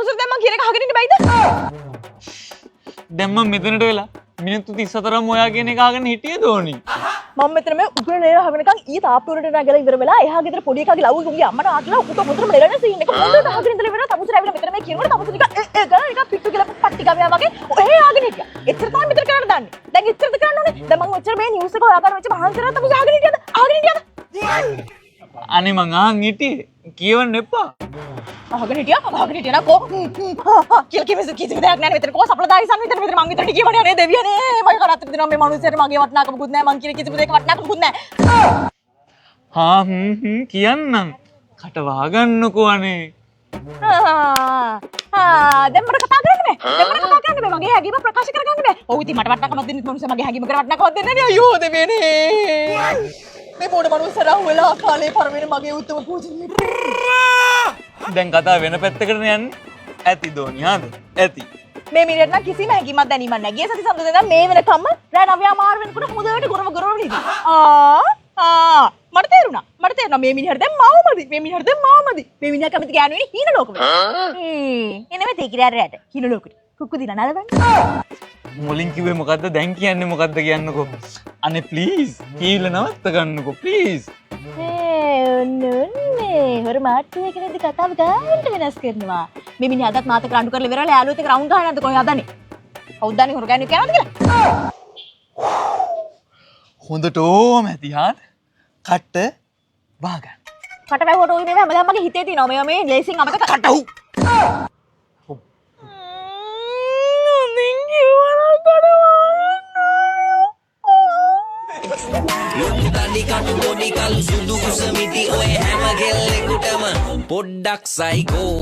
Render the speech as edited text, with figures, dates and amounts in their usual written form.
තමුසෙට දැන් මං කියන එක අහගෙන ඉන්න බැයිද? දැන් මං මෙතනට වෙලා මිනිත්තු 34ම ඔයා කියන එක අහගෙන හිටියේ දෝනි. මම මෙතන මේ උගුර ලේල අහගෙනකන් ඊ තාප්පු වලට නැගලා ඉවර වෙලා එහා ගෙදර පොඩි එකාගේ ලව් එක උගේ අම්මට ආట్లా උට හොඳටම ලෙලන සීන් එක හොඳට අහගෙන ඉඳලා ඉවරලා තමුසෙට ඇවිල්ලා මෙතන මේ කියනකොට තමුසෙ නිකන් ඒ ඒ කරලා නිකන් පිට්ටු කියලා පට්ටි ගවයා වගේ ඔහේ අහගෙන හිටියා. එච්චර තමයි මෙතන කරන්න දන්නේ. දැන් එච්චරද කරන්න ඕනේ? දැන් මං ඔච්චර මේ නිවුස් එක හොයාගන්න වෙච්ච මහන්සි වෙලා තමුසෙ අහගෙන හිටියද? අහගෙන හිටියද? අනේ මං අහන් හිටියේ. කියවන්න එපා. අහගෙන හිටියා, අහගෙන හිටියා නම් කෝ හ්ම් හ්ම් හා හා කියලා කිසිම කිසිම දෙයක් නැහැ නේ මෙතන. කෝ සපලදායි සන් විතර මෙතන මං විතරට කියවනේ. අනේ දෙවියනේ, මගේ කරත්තර දෙනවා මේ මනුස්සයාට. මගේ වටිනාකමකුත් නැහැ, මං කියන කිසිම දෙයක වටිනාකමකුත් නැහැ. හා හ්ම් හ්ම් කියන්නම්. කට වහගන්නකෝ අනේ. ආ ආ, දැන් මට කතා කරන්න බෑ. දැන් මට කතා කරන්න බෑ. මගේ හැඟීම ප්‍රකාශ කරගන්න බෑ. ඔව්, ඉතින් මට වටිනාකමක් දෙන්නෙත් මනුස්සයා, මගේ හැඟීම කර වටිනාකමක් දෙන්නේ නැහැ නේ. අයියෝ දෙවියනේ, මේ මොන මනුස්සයා රහු වෙලා කාලේ පර වෙන මගේ උත්තම පූජනීය. දැන් කතාව වෙන පැත්තකට යන්නේ. ඇති දෝනි, හාද? ඇති. මේ මිනිහට නම් කිසිම හැඟීමක් දැනීමක් නැහැ. ගිය සති සඳුදා ඉඳන් මේ වෙනකම්ම රෑ 9 මාර වෙනකොට හොඳට ගොරව ගොරව නිදි. ආ ආ, මට තේරුණා. මට තේරුණා, මේ මිනිහට දැන් මාවමදි. මේ මිනිහට දැන් මාවමදි. මේ මිනිහා කැමති ගෑනු වෙන්නේ හීන ලෝකවල. එනේ මේ තේකිරේ රැට හීන ලෝකෙට. කුක්කු දිනා නලවන්න. මුලින් කිව්වේ මොකද්ද, දැන් කියන්නේ මොකද්ද කියන්නකෝ. අනේ ප්ලීස්, කීවිල නවත්ත ගන්නකෝ ප්ලීස්. ඒ ඔන්න ඔන්නේ හොර මාට්ටුවේ කෙනෙක්ද කතාව ගානට වෙනස් කරනවා. මේ මිනිහා අදත් මාත් එක්ක රණ්ඩු කරලා ඉවරලා යාළුවොත් එක්ක රවුන්ඩ් ගහන යනද කොහේ හදන්නේ? කවුද දන්නේ හොර ගෑනු කියනවද කියලා? හොඳටෝම ඇති හාද? කට වහගන්න. කට වැහුවට ඔය මේවා හැමදාම මගේ හිතේ තියෙනවා. මේවා මේ ලේසියෙන් අමතක කටහු. හොඳින් කිව්වනම් කට වහගන්න. ලොකු තඩි කටු පොඩි කළු සුදු කුස මිටි ඔය හැම කෙල්ලෙකුටම පොඩ්ඩක් සයිකෝ.